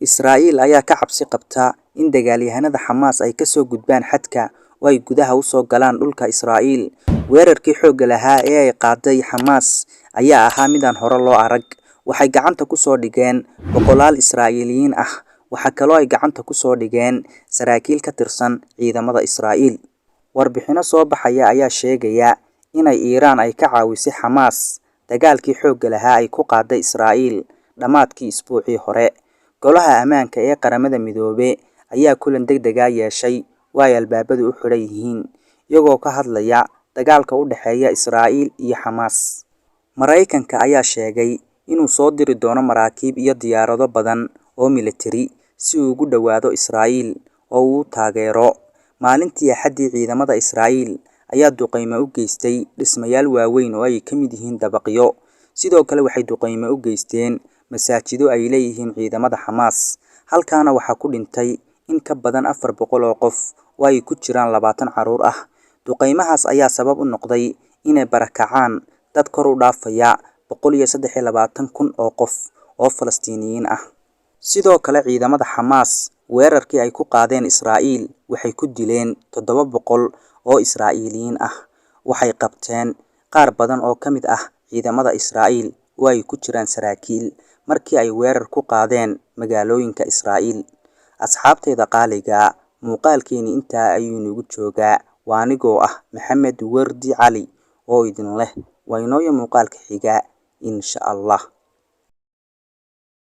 Israa'iil ayaa ka cabsi qabta in dagaalyahanada Xamaas ay ka soo gudbaan xadka oo ay gudaha u soo galaan dhulka Israa'iil. Weerarkii xoogga lahaa ee ay qaaday Xamaas ayaa ahaa mid aan hore loo arag. Waxay gacanta ku soo dhigeen boqolaal Israa'iiliyiin ah. Waxa kaloo ay gacanta ku soo dhigeen saraakiil ka tirsan ciidamada Israa'iil. Warbixino soo baxaya ayaa sheegaya inay Iiraan ay ka caawisay Xamaas dagaalkii xoogga lahaa ay ku qaaday Israa'iil dhammaadkii isbuucii hore. Golaha Ammaanka ee Qaramada Midoobay ayaa kulan degdeg ah yeeshay oo ay albaabadu u xidhan yihiin, iyagoo ka hadlaya dagaalka u dhexeeya Israa'iil iyo Xamaas. Mareykanka ayaa sheegay inuu soo diri doono maraakiib iyo diyaarado badan oo militari si uu ugu dhawaado Israa'iil oo uu u taageero. Maalintii Axaddii, ciidamada Israa'iil ayaa duqeymo u geystay dhismayaal waaweyn oo ay ka mid yihiin dabaqyo. Sidoo kale waxay duqeymo u geysteen masaajido ay leeyihiin ciidamada Xamaas. Halkaana waxaa ku dhintay in ka badan 400 oo qof oo ay ku jiraan 20 carruur ah. Duqeymahaas ayaa sabab u noqday inay barakacaan dad kor u dhaafaya 123,000 oo qof oo Falastiiniyiin ah. Sidoo kale ciidamada Xamaas weerarkii ay ku qaadeen Israa'iil waxay ku dileen 700 oo Israa'iiliyiin ah. Waxay qabteen qaar badan oo ka mid ah ciidamada Israa'iil oo ay ku jiraan saraakiil markii ay weerar ku qaadeen magaalooyinka Israa'iil. Asxaabtayda qaaliga, muuqaalkeeni intaa ayuu inagu joogaa. Waa anigoo ah Maxamed Wardi Cali oo idin leh waa inooyo muuqaalka xiga insha Allah.